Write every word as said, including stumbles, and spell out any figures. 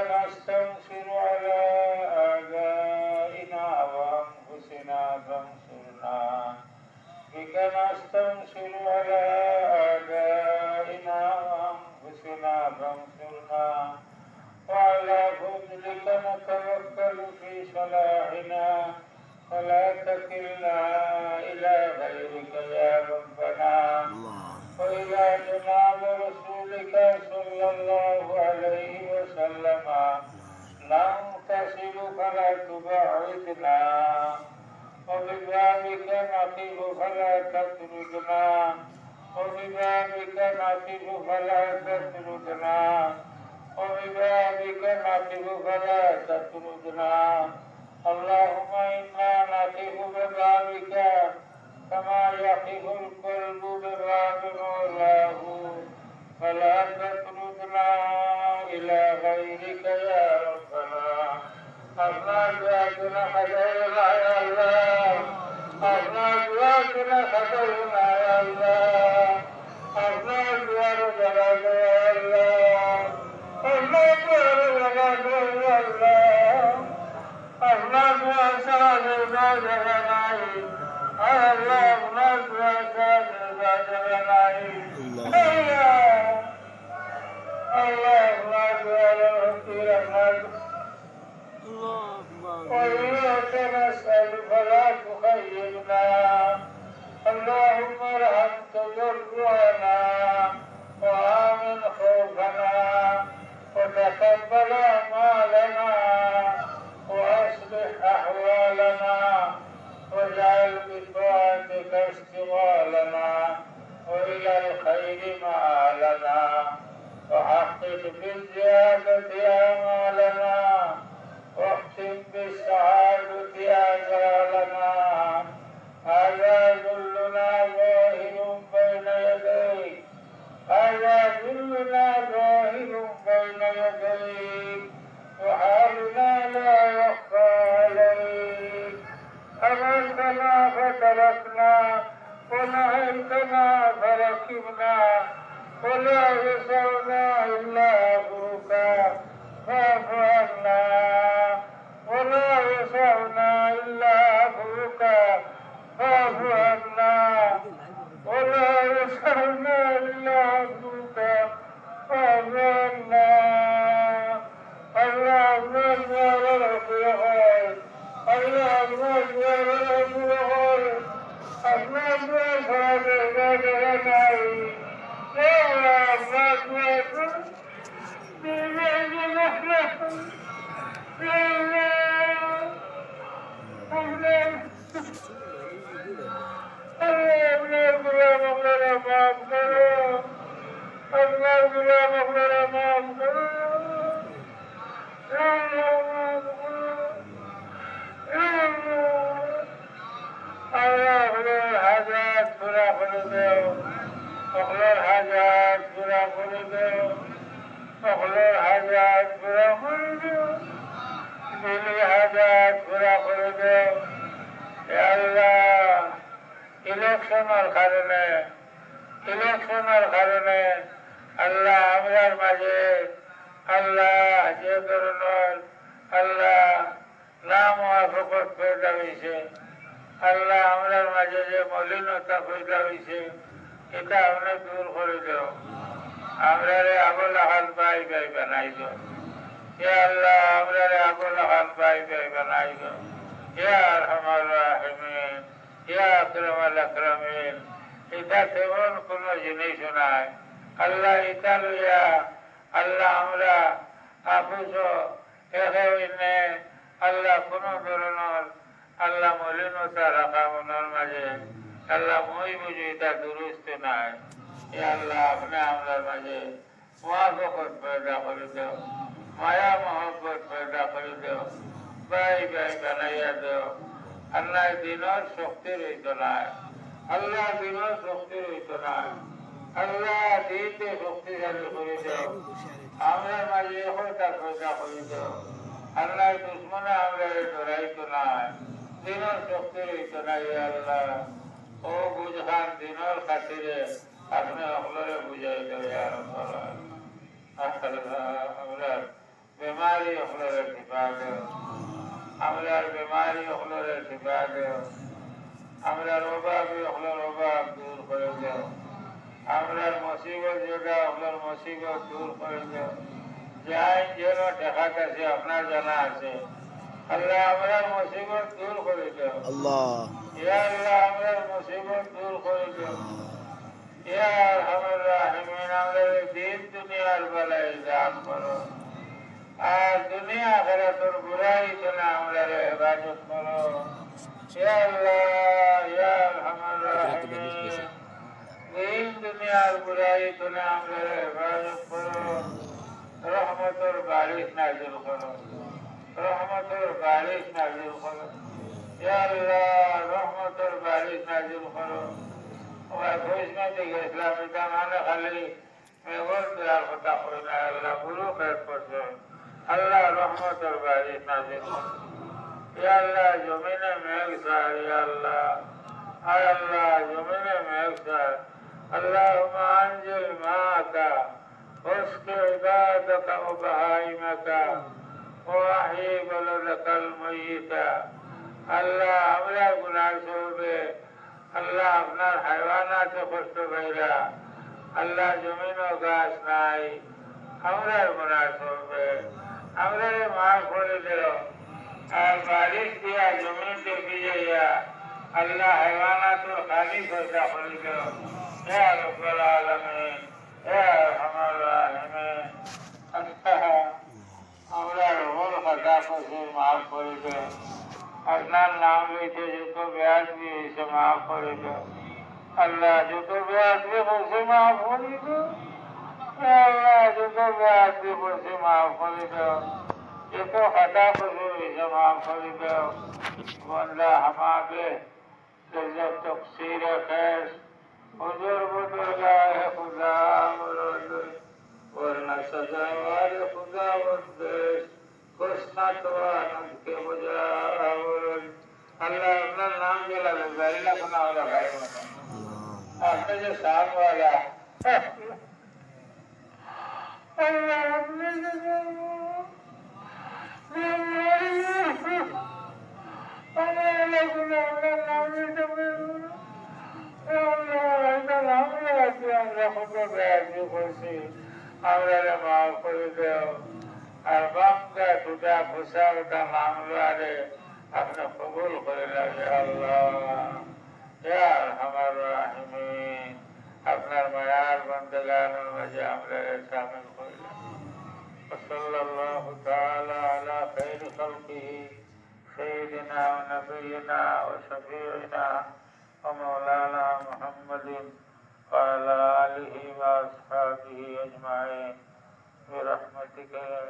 نستنصر على أعدائنا وأنفسنا فانصرنا، بك نستنصر على أعدائنا وأنفسنا فانصرنا، وعلى فضلك نتوكل في صلاحنا، فلا تكلنا إلى غيرك يا ربنا. الله. وإلى جناب رسولك صلى الله عليه وسلم ننتصر فلا تبعدنا، وببابك نقف فلا تطردنا، وببابك نقف فلا تطردنا، وببابك نقف فلا تطردنا. اللهم إنا نقف ببابك كما يقف الكلب بباب مولاه، فلا تطردنا إلى غيرك يا ربنا. আপনার দোয়া গুনা খাতায় না, ইয়া আল্লাহ। আপনার দোয়া গুনা খাতায় না, ইয়া আল্লাহ। আপনার দুয়ারে জবাব দেওয়া, ইয়া আল্লাহ। আপনার দুয়ারে জবাব দেওয়া, ইয়া আল্লাহ। আপনার দোয়া ছাড়া নির্বাহ জায়গা নাই। আর আল্লাহ, আপনার দোয়া ছাড়া নির্বাহ জায়গা নাই। আল্লাহ। আল্লাহ, আপনার দোয়ারে ফকির, আপনার وإياك نسأل فلا تخيبنا. اللهم ارحم تضرعنا وآمن خوفنا وتقبل أعمالنا وأصلح أحوالنا واجعل بطاعتك اشتغالنا وإلى الخير مآلنا وحقق بالزيادة آمالنا واختم بالسعادة آجالنا. هذا ذلنا ظاهر بين يديك، هذا ذلنا ظاهر بين يديك، وحالنا لا يخفى عليك. أمرتنا فتركنا، ونهيتنا فركبنا، ولا يسعنا إلا عفوك فاعف عنا، ولا يسعنا إلا عفوك فاعف عنا، ولا يسعنا إلا عفوك فاعف عنا. اللهم صل على رسول الله. اللهم صل على رسول الله. اللهم صل على رسول الله. اللهم صل على رسول الله. আল্লাহ, আপনার গোলাম আপনারা মাফ করো। আপনার গোলাম আপনারা মাফ করো। আল্লাহ, মাফ করো। আল্লাহ। আল্লাহ, হকলর হাজাত পুরা করি দেও। হকলর হাজাত পুরা করি দেও। হকলর হাজাত পুরা করি দেও। দিলি হাজাত পুরা করি দেও। ইয়া আল্লাহ, ইলেকশনর কারণে, ইলেকশনর কারণে আল্লাহ আমরার মাঝে, আল্লাহ, যে ধরনর, আল্লাহ, নামুয়াফাকত পয়দা অইছে, আল্লাহ, আমরার মাঝে যে মলিনতা পয়দা অইছে, ইটা আপনে দূর করি দেও। আমরারে আগর লাখান ভাই ভাই বানাই দেও। ইয়া আল্লাহ, আমরারে আগর লাখান ভাই ভাই বানাই দেও। ইয়া আরহামার রাহিমিন, ইয়া আকরামাল আকরামিন, ইটা তেমন কুনু জিনিসও নায়। আল্লাহ, ইটা লইয়া, আল্লাহ, আমরা আপসো একে অইন্যে, আল্লাহ, কুনু ধরনর, আল্লাহ, মলিনতা রাখা মনর মাঝে, আল্লাহ, মই বুঝি ইটা দুরুস্ত নায়। ইয়া আল্লাহ, আপনে আমরার মাঝে মুয়াফাকত পয়দা করি দেও, মায়া মহব্বত পয়দা করি দেও, ভাই ভাই বানাইয়া দেও। আল্লাহ, দিনর শক্তি রইতো নায়, আল্লাহ, দিনর শক্তি রইতো নায়। আল্লাহ, দিনরে শক্তিশালী করি দেও, আমরার মাঝে একতা পয়দা করি দেও। আল্লাহ, দুশমনে আমরারে ডরাইতো নায়, দিনর শক্তি রইতো নায়। ইয়া আল্লাহ, অউ বুঝখান দিনর খাতিরে আপনে হকলরে বুঝাই দেও, ইয়া রাব্বাল আলামিন। আল্লাহ, আমরার বেমারি অকলরে শিফা দেও, আমরার বেমারি অকলরে শিফা দেও, আমরার অভাবী অকলর অভাব দূর করি দেও, আমরার মুসিবত জদা অকলর মুসিবত দূর করি দেও। যাইন যেন ঠেকাত আছে, আপনার জানা আছে। আল্লাহ, আমরার মুসিবত দূর করি দেও। আল্লাহ। ইয়া আল্লাহ, আমরার মুসিবত দূর করি দেও। ইয়া আরহামার রাহিমিন, আমরারে দিন দুনিয়ার ভালাই দান করো। আর দুনিয়া আখিরাতর বুরাই থনে আমরারে হেফাজত করো। ইয়া আল্লাহ, ইয়া আরহামার রাহিমিন, দিন দুনিয়ার বুরাই থনে আমরারে হেফাজত করো। রহমতর বারিশ নাজিল করো, রহমতর বারিশ নাজিল করো। ইয়া আল্লাহ, রহমতর বারিশ নাজিল করো। ওরা কইস না যে ইসলাম, ইটা মানে খালি মেঘর দয়ার কথা কই না, আল্লাহ, গুরু খেত করছে। আল্লাহ, রহমতর বারিশ নাজিল করো। ইয়া আল্লাহ, জমিনে মেঘ ছাড়, ইয়া আল্লাহ। আয় আল্লাহ, জমিনে মেঘ ছাড়। اللهم أنزل ماءك واسق عبادك وبهائمك وأحي بلدك الميت। আল্লাহ, আমরার গুনার সববে, আল্লাহ, আপনার হাইওয়ানাতে কষ্ট পাইরা, আল্লাহ, জমিনো ঘাস নাই, আমরার গুনার সববে, আমরারে মাফ করি দেও। আর বারিশ দিয়া জমিনরে ভিজাইয়া, আল্লাহ, হাইওয়ানাতর খানি পয়দা করি দেও। ইয়া রাব্বাল আলামিন, ইয়া আরহামার রাহিমিন। আল্লাহ, আমরার হকল খাতা কসুর মাফ করি দেও। আপনার নাম লইতে যত বেয়াদবি অইছে মাফ করি দেও। আল্লাহ, যত বেয়াদবি করছি মাফ করি দেও। ইয়া আল্লাহ, যত বেয়াদবি করছি মাফ করি দেও। যত খাতা কসুর অইছে মাফ করি দেও। বন্দা হামাকে لذت تقصیر خیش حضور بزرگاہ خدا برد، ورنہ سزاوار خداوندش، خوش نتواند که مجاور۔ আল্লাহ, আপনার নাম গেলা বেজারি না কোনো আমরা ভাই বোন। আপনি যে সামওয়ালা, আল্লাহ, আপনি যে আল্লাহ, আল্লাহ, আল্লাহ, আল্লাহ, আল্লাহ, আল্লাহ, আল্লাহ, আল্লাহ, আল্লাহ, আমরা কত বেয়াদবি করছি, আমরারে মাফ করি দেও। আর বান্দা দুটা খুশা উঠা মামলারে আপনি কবুল করি লাগে আল্লাহ। ইয়া আরহামার রাহিমিন, আপনার মায়ার বান্দাগানর মাঝে আমরারে শামিল করিলা। وصلى الله تعالى على خير خلقه سيدنا ونبينا وشفيعنا ومولانا محمد وعلى آله وأصحابه أجمعين برحمتك يا